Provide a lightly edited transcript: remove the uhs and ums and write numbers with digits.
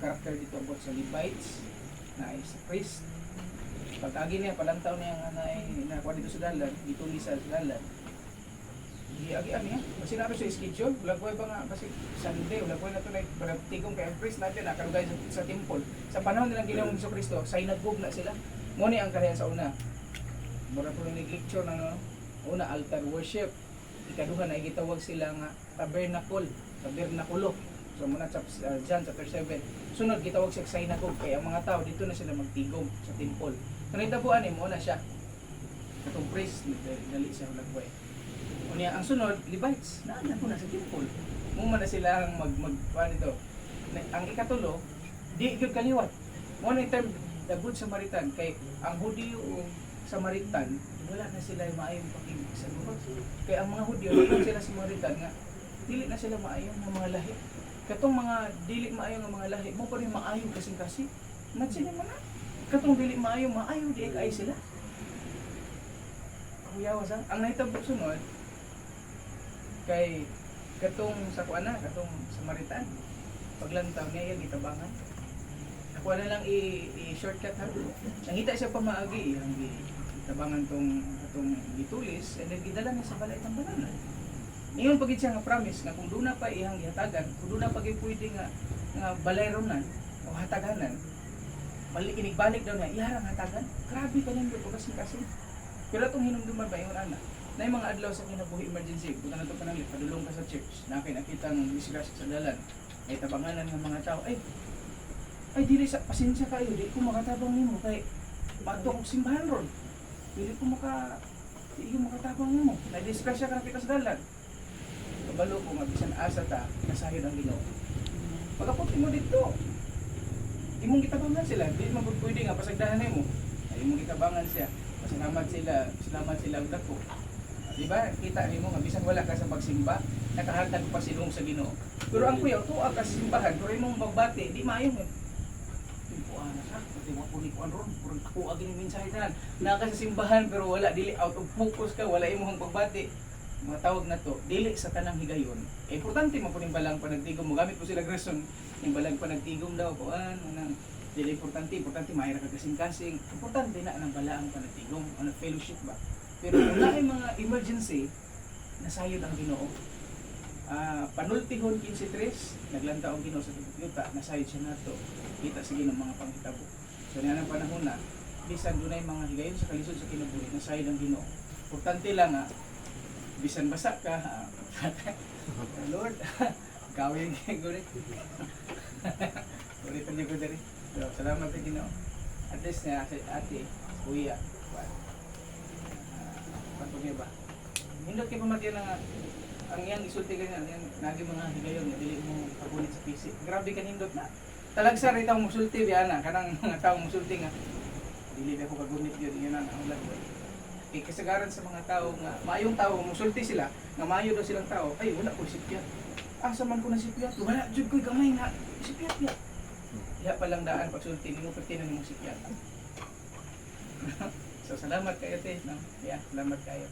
character dito about sa Levites na is priest. Pag-agi niya, palantaw niya nga na nakuha dito sa dalan, gituli sa dalan. Giagian niya. Kasi na sa schedule, wala ko ba nga kasi Sunday, wala ko na to like tigom kay ang priest natin nakalugay sa temple. Sa panahon nilang Ginoong Hesus Kristo, sa synagogue na sila. Mo ni ang kalahian sa una. Mura po nang lecture na, no? Una, altar worship. Ikaduha na gitawag sila nga tabernacle, tabernakulo. So muna John chapter 7. Sunod gitawag siya synagogue kay ang mga tao dito na sila magtigom sa temple. So nahitabuan eh, mo na siya. Katong priest dali siya lagway. Unya ang sunod, Levites, naa na po na sa temple. Mo man na sila ang mag mag kuan dito. Ang ikatulo, di gyud kaliwat. Mo na yung term the Good Samaritan kay ang Hudiyo o Samaritan wala na sila maayong pakigsaluhod. Kay ang mga Hudiyo nagkuhan sila sa Samaritan nga dili na sila maayo nga mga lahi. Katong mga dili maayo nga mga lahi, mo pa rin maayo kasing-kasing. Imagine mo na. Katong dili maayo, maayo di kay sila. Kuyawa sa ang nahitabo sunod kay katong sa kuan na, katong Samaritan, paglantaw niya iyang gitabangan. Ako na lang i shortcut ha. Nangita siya pamaagi iyang gitabangan tong atong gitulis and then gidala niya sa balay tambalanan. Ingon pagid siya nga promise nga kung duna pa iyang gihatagan, kung duna pa gyud pwede nga nga balayronan o hataganan, balik inigbalik daw niya, iyarang hatagan. Grabe ka nindot o kasing-kasing. Pero atong hinumduman ba ingon ana, na yung mga adlaw sa kinabuhi emergency, punta na to pananglit, padulong ka sa church, na kay nakita ng disgrasya sa dalan, ay tabanganan ng mga tao, "Ay, ay, dili sa, pasensya kayo, di ko makatabang nimo kay padto kog simbahan ron. Dili ko makatabang nimo." Na disgrasya ka nakita sa dalan. Kabalo ko nga bisan asa ta, nasayod ang Ginoo. Pagapot mo dito, imong gitabangan sila, di man pud pwede nga pasagdahan nimo. Ay imong gitabangan siya. Pasalamat sila, salamat sila og dako. Di ba? Kita nimo nga bisan wala ka sa pagsimba, nakahatag pa silong sa Ginoo. Pero ang kuyaw tuwa ka sa simbahan, pero imong pagbati di maayo mo. Timpuan na sa, pati wa ko ni kuan ron, puro ako agi ni mensahe tanan. Naa ka sa simbahan pero wala, dili, out of focus ka, wala imong pagbati. Mga tawag na to, dili sa tanang higayon. Eh, importante man po ning balang panagtigom mo gamit po sila rason ning balang panagtigom daw kuan nang dili importante, importante mahira ka kasing-kasing. Importante na ang balaang panagtigom, ano, fellowship ba. Pero kung naay mga emergency, nasayod ang Ginoo. Panultihon 15.3, naglantaw ang Ginoo sa tibok yuta, nasayod siya nato. Kita sa Ginoo mga panghitabo. So niya ang panahon na bisan dunay mga higayon sa kalisod sa kinabuhi, nasayod ang Ginoo. Importante lang nga bisan basa ka, Lord, gawin guri. Guri pa ko diri. So, salamat sa Ginoo. At least nga si ate, kuya, uh, ba? Hindot kay pamatyan na nga ang iyang isulti ganyan, ang nagi mga higayon nga dili mo pagunit sa PC. Grabe ka nindot na. Talagsa rin tao musulti biya na kanang mga tao musulti nga dili ba ko kagunit yun yun ang ang lagway. Kay kasagaran sa mga tao nga maayong tao musulti sila nga maayo daw silang tao, "Ay, wala ko sipyat. Asa man ko na sipyat? Wala jud ko'y gamay nga sipyat ya." Diha pa lang daan pagsulti nimo perti na nimong sipyat. So salamat kayo te, no? Yeah, salamat kayo.